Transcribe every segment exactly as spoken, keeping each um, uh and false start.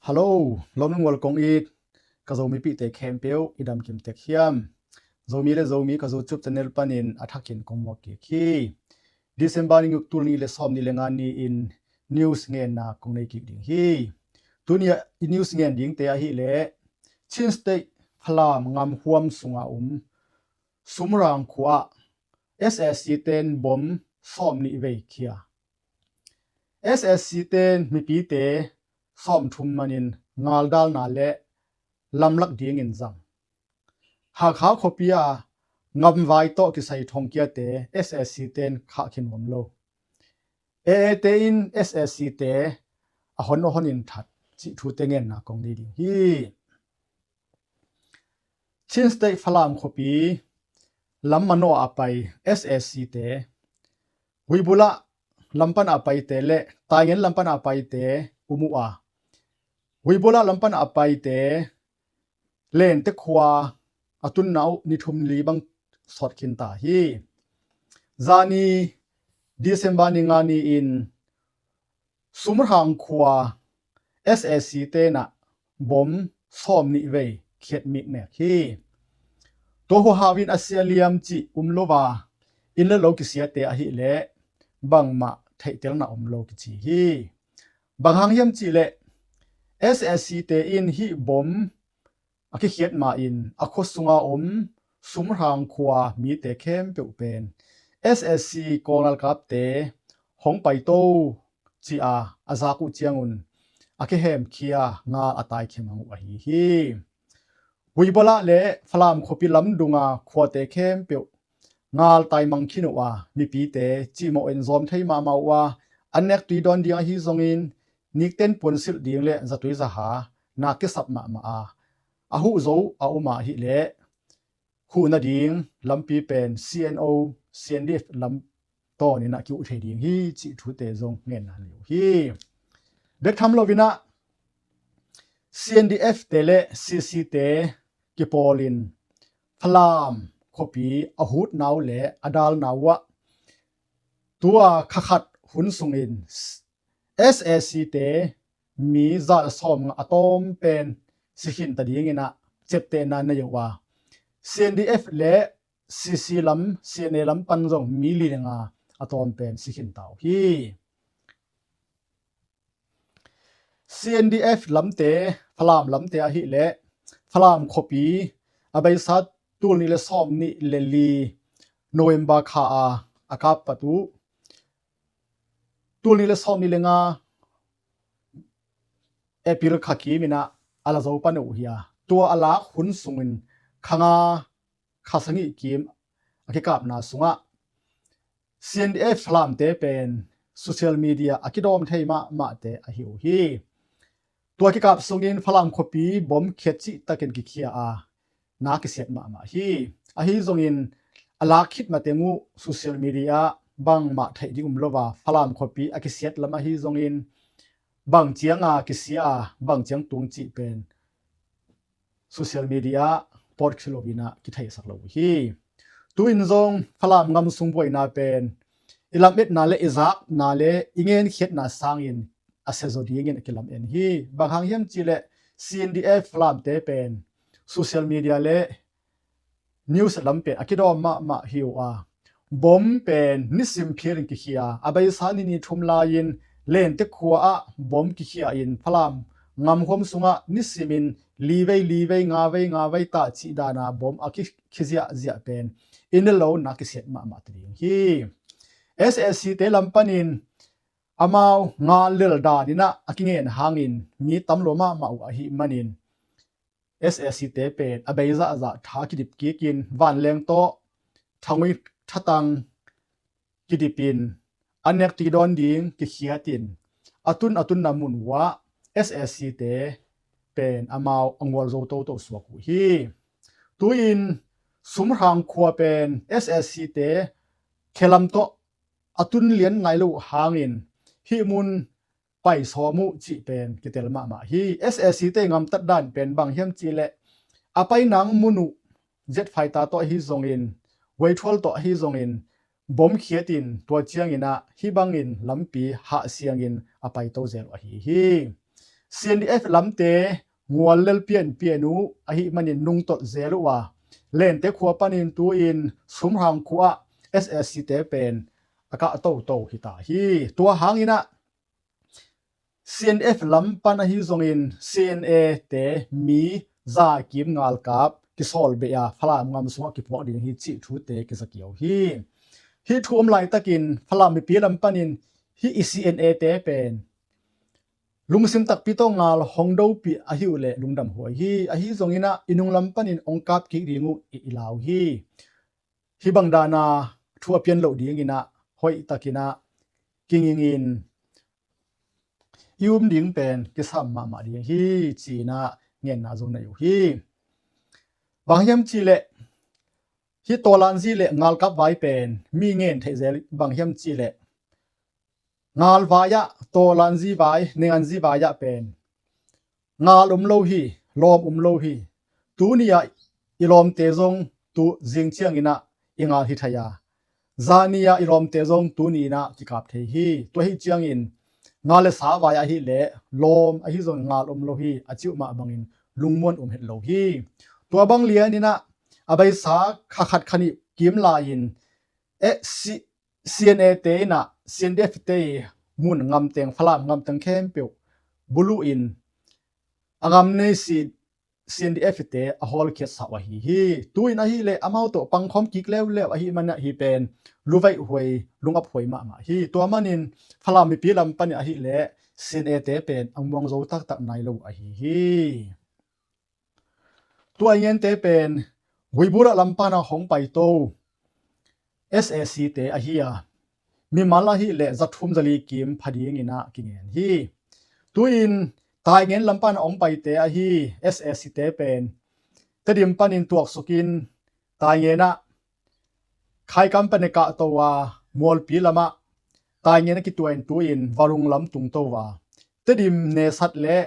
Hello, lawmnu ngual kong it ka Zomipihte khempeuh i damkim tek hiam? Zomi le Zomi ka YouTube channel panin a thakin kong muak kik hi. December ni guk, tul nih le sawm nih le nga ni-in news ngenna kong nei kik ding hi. Tuni-ah i news ngen dingte ahih leh Chin State Falam ngamhuam sunga om Sumrang khua-ah S S C ten bom sawm nih vei khia. S S C ten mipite sawm thum manin ngaldalna le lamlak dingin zang. Hakha khuapi-a ngamvai tawh kisai thongkiate S S C ten khah khin nuam lo. A A te in S S C te a hon a honin that cih thute ngenna kong nei ding hi. Chin State Falam khuapi lam manawh a pai S S C te, Huibula lampan a paite le Taingen lampan a paite um uh a, Huibula lampan a paite Lente khua a tunna uh ni thum li bang sawt khin ta hi. Zani December ni nga ni-in Sumrang khua S S C tenah bom sawm nih vei khiat mitnek hi. Tua huhau in a sia liam cih um lo a, inn le lo kisiate ahih leh bangmah theihtelna om lo kici hi. Bang hang hiam cih leh S S C te in hih bom a kikhiat ma-in a khua sunga om Sumrang khua mite khempeuh pen S S C kawlngalkapte hong paito ci-a a zak uh ciangun a kihemkhia ngal a taikhia mang uh ahi hi. Huibula le Falam khuapi lamdunga khuate khempeuh ngal taimang khin uh a, mipite cihmawh in zawm thei mahmah uh a, an nek tui dawn ding ahi zongin nikten puansilh ding le zatui zaha na kisap mahmah a, a huh zo a um ahih leh huh nading lampi pen C N O, C N D F lam tawnin a kiuh thei ding hi cih thute zong ngenna nei uh hi. Bek tham loinah C N D F te le C C te kipawlin Falam khuapi a hutna uh le a dalna uh ah tua kha khat hun sungin S S C te mi za le sawm nga a tawm pen si khin ta dingin ah ciaptehna nei uh a, C N D F le C C lam, C N A lam pan zong mi li le nga a tawm pen si khin ta uh hi. C N D F lamte, Falam lamte ahih leh Falam khuapi a beisa tul nih le sawm nih le li November kha a a kap pat uh tul nih le sawm nih le nga April kha kim in ah a la zo pan uh hi a, tua a lak hun sungin kha nga kha sagih kim a kikapna sungah C N D F Falamte pen social media a kidawm thei mahmahte ahi uh hi. Tua kikap sungin Falam khuapi bom khiat cihtakin kikhia a, na kisiat mahmah hi. Ahi zongin a lak khit mateng uh social media ah bangmah theih ding um lo a, Falam khuapi a kisiat lam ahi zongin bang cianga kisia a, bang ciang tung cih pen social media ah pawt khia loin ah kitheisak lo uh hi. Tu-in zong Falam ngam sung buaina pen i lametna le i zakna le i ngenkhiatna sangin a sia zaw dingin a kilamen hi. Bang hang hiam cih leh C N D F Falamte pen social media le news lam pen a kidawm mahmah hi uh a, bom pen nisim phialin kikhia a, beisa ni ni thum lai-in Lente khua ah bom kikhia in Falam ngamhuam sungah nisimin li vei li vei, nga vei nga vei ta cih dana bom a ki, kikhia ziahziah pen inn le lo na kisiat mahmah ta ding hi. S S C te lam panin amau ngal lel danin ah a kingen hangin mi tam lua mahmah uh ahih manin S S C te pen a beizahzah tha kidip kikin vanleng tawh thangui thatang kidipin a nek ti dawn ding kikhiatin a tun a tunna mun uh ah S S C te pen amau a ngual zo toto suak uh hi. Tu-in Sumhrang khua pen S S C te khelam tawh a tun lian nai lo uh hangin hih mun pai sawm uh cih pen kitel mahmah hi. S S C te i ngamtat dan pen bang hiam cih leh a pai nang mun uh jet fighter tawh ahi zongin, huaithual tawh ahi zongin bom khiatin tua ciangin ah hih bangin lampi hah siangin a paito zel uh ahi hi. C N D F lamte ngual lel pianpian uh ahih manin nungtolh zel uh a, Lente khua panin tu-in Sumhrang khua ah S A C te pen a kah toto hi ta hi. Tua hangin ah C N F lam pan ahi zongin C N A te mi za kim ngalkap kisawl beh a Falam ngam sungah kipuak ding hi cih thute kiza kio hi. Hih thu om laitakin Falam mipi lam panin hih i C N A te pen lungsim takpi tawh ngal hong dopih ahi uh leh lungdam huai hi. Ahi zongin ah i nunglam panin hong kap kik ding uh i, i lau hi. Hih bang dana thu a pian loh dingin ah hoih takin ah kingingin i um ding pen kisam mahmah ding hi, ci-in ah ngenna zong nei uh hi. Bang hiam cih leh hih tawlanzi le ngalkap vai pen mi ngen theih zel bang hiam cih leh ngal vai ah, tawlanzi vai, nenganzi vai ah pen ngal um lo hi, lawm um lo hi. Tuni ah i lawmte zong tu zing ciangin ah i ngal hi thei a, zani ah i lawmte zong tuni in ah kikap thei hi. Tua hi ciangin ngal le sa vai ahih leh lawm ahi zong ngal um lo hi, a cih uh mah bangin lungmuan um het lo hi. Tua bang lianin ah a beisa kha khat kha nih kim lai-in eh, C-, C N A te in ah C N D F te i mun ngamteng, Falam ngamteng khempeuh buluh in a ngam nei C-, C N D F te a hawlkhiat sah uh ahi hi. Tu-in ahih leh amau tawh pangkhawm kik leuleu ahih manin ah hih pen luvaih huai, lungap huai mahmah hi. Tua manin Falam mipi lam panin ahih leh C N A te pen a muang zo taktak nai lo uh ahi hi. Tua i ngente pen Guibura lam pana hong paito S A C te ahi a, mimal ahih leh zathum zali kim pha dingin ah kingen hi. Tu-in Taingen lam pana hong paite ahi S A C te pen Tedim panin tuaksukin Taingen ah Khaikam pan i kahto a Mualpi lamah Taingen a kituain tu-in Varung lam tungto a, Tedim nesat le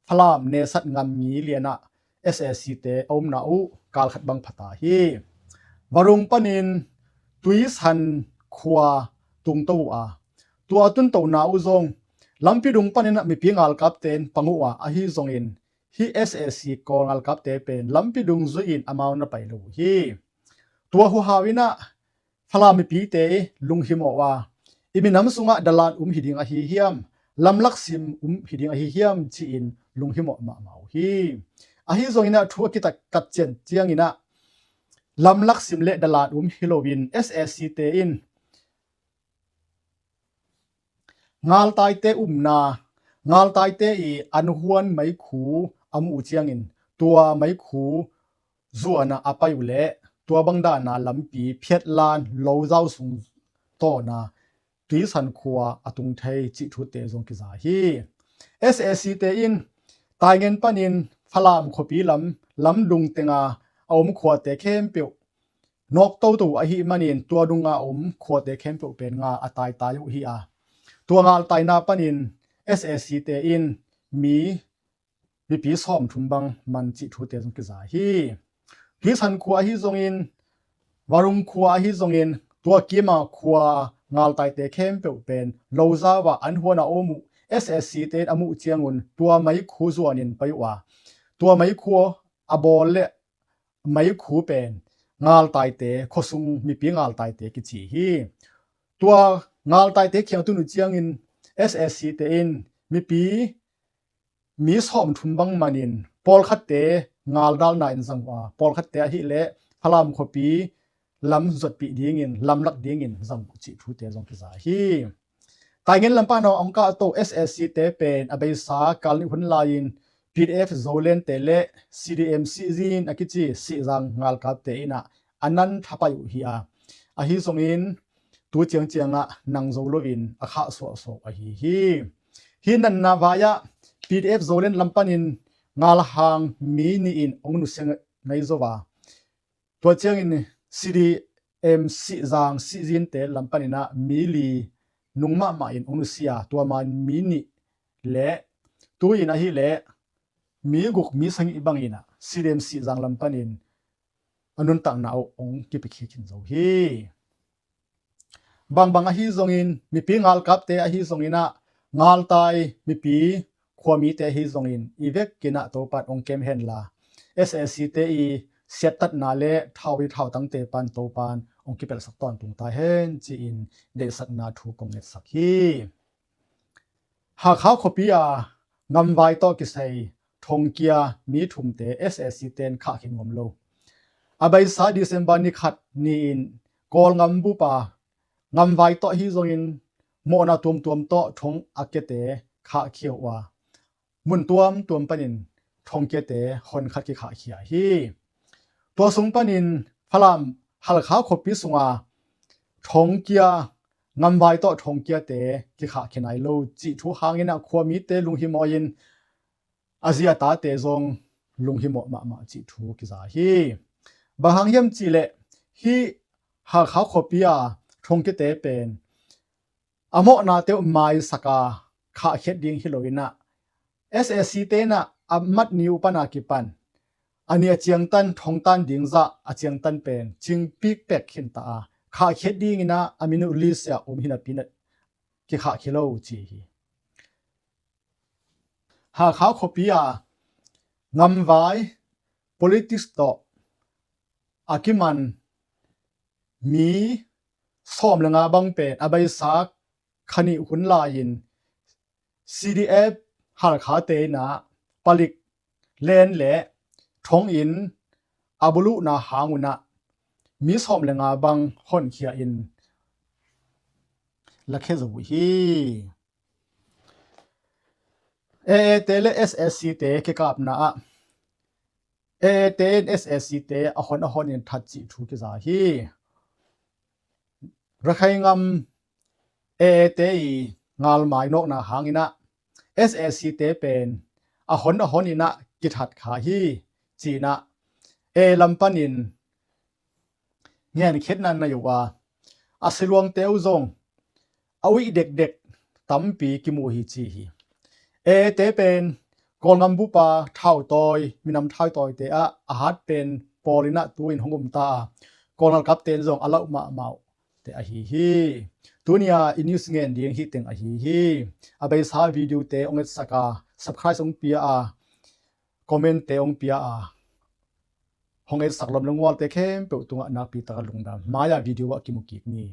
Falam nesat ngamngi lianah S A C te a omna uh kalkhat bang phata hi. Varung panin Tuisan khua tungto uh a, tua tuntona uh zong lampi dung panin ah mipi ngalkapte in pang uh a, ahi zongin hih S A C Kawl ngalkapte pen lampi dung zui-in amau na pai lo uh hi. Tua huhau in ah Falam mipite lunghimawh a, i minam sungah dalan um hi ding ahi hiam, lamlak sim um hi ding ahi hiam ci-in lunghimawh mahmah uh hi. Ahi zongin ah thu a kitat kat cian ciangin ah lamlak sim le dalan um hi loin S A C te in ngaltaite umna, ngaltaite i an huan meikhu a muh uh ciangin tua meikhu zuanah a pai uh leh tua bang dana lampi phiatlan lozau sung tawna Tuisan khua a tung thei cih thute zong kiza hi. S A C te in Taingen panin Falam khuapi lam, lamdung tenga a om khuate khempeuh nawk toto ahih manin tua dunga om khuate khempeuh pen ngal a taitai uh hi a, tua ngaltaina panin S A C te in mi, mipi sawmthum bang man cih thute zong kiza hi. Tuisan khua ahi zongin, Varung khua ahi zongin, tua kima khua ngaltaite khempeuh pen lozau ah an huan a om uh S A C te in a muh ciangun tua meikhu zuanin pai uh a, tua meikhu a bawl le meikhu pen ngaltaite, khuasung mipi ngaltaite kici hi. Tua ngaltaite kiang tun uh ciangin S A C te in mipi, mi sawmthum bang manin pawlkhatte ngaldalna in zang uh a, pawlkhatte ahih leh Falam khuapi lam zuatpih dingin, lamlak dingin zang uh cih thute zong kiza hi. Taingen lam pana hong kahto S A C te pen a beisa kal nih hun lai-in P D F Zoland te le C D M Sihzin a kici Sihzang ngalkapte in ah a nan thapai uh hi a, ahi zongin tu ciangciangah nang zo loin a khah suahsuah uh ahi hi. Hih natna vai-ah P D F Zoland lam panin ngalhang mi nih in hong nusia ngei zo a, tua ciangin C D M Sihzang Sihzin te lam panin ah mi li nung mahmah in hong nusia, tua man mi nih le tu-in ahih leh mi guk mi sagih bangin ah C D M Sihzang lam panin a nuntakna uh hong kipia khin zo hi. Bangbang ahi zongin, mipi ngalkapte ahi zongin ah ngaltai mipi khuamite hi zongin i vekin ah Topan hong kem henla, S A C te i siattatna le thau i thautangte pan Topan hong kipelhsak tawntung ta hen ci-in deihsakna thu kong ngetsak hi. Hakha khuapi a ngamvai tawh kisai thongkia mi thumte S A C ten khah khin ngam lo. A beisa December ni khat ni-in Kawlngam bupa ngamvai tawh hi zongin mawhna tuamtuam tawh thong a kiate khah khia uh a, mun tuamtuam panin thongkiate hon khat kikhah khia hi. Tua sung panin Falam Halkha khuapi sunga thongkia ngamvai tawh thongkiate kikhah khinai lo cih thu hangin ah khuamite lunghimawh in a zi a tate zong lunghimawh mahmah cih thu kiza hi. Bang hang hiam cihleh hih Hakha khuapi a thongkiate pen a mawhnate uh maisak a khahkhiat ding hi lo in ah S A C te in ah a mat ni uh pan a kipan a ni a ciangtan thongtan ding zah a ciangtan pen cingpik pek khin ta a khahkhiat dingin ah a minute list ah um hi napi in ah kikhah khia lo ci hi. Hakha khuapi a ngamvai politics tawh a kiman mi sawm le nga bang pen a beisa kha nih hun lai-in C D F Halkhate in ah palik len le thonginn a buluhna hang un ah mi sawm le nga bang honkhia in lakhia zo uh hi. A A te le S A C te kikapna ah A A te in S A C te a hon a hon in that cih thu kiza hi. Rakhine ngam A A te i ngalmai nawkna hangin ah S A C te pen a hon a hon in ah kithat kha hi ci-in ah A lam panin ngenkhiatna nei uh a, a siluangte uh zong a uih dekdek tampi kimu hi ci hi. A A te pen Kawlngam bupa thautawi, minam thautawite ah a hat pen pawl in ah tu-in hong um ta a, Kawl ngalkapte in zong a lauh mahmah uh te ahi hi. Tuni a i news ngen ding hih teng ahi hi. A beisa video te hong etsak a, subscribe hong pia a, comment te hong pia a, hong etsak lom le ngualte khempeuh tungah nakpi taka lungdam. Mai-a video ah kimu kik ni.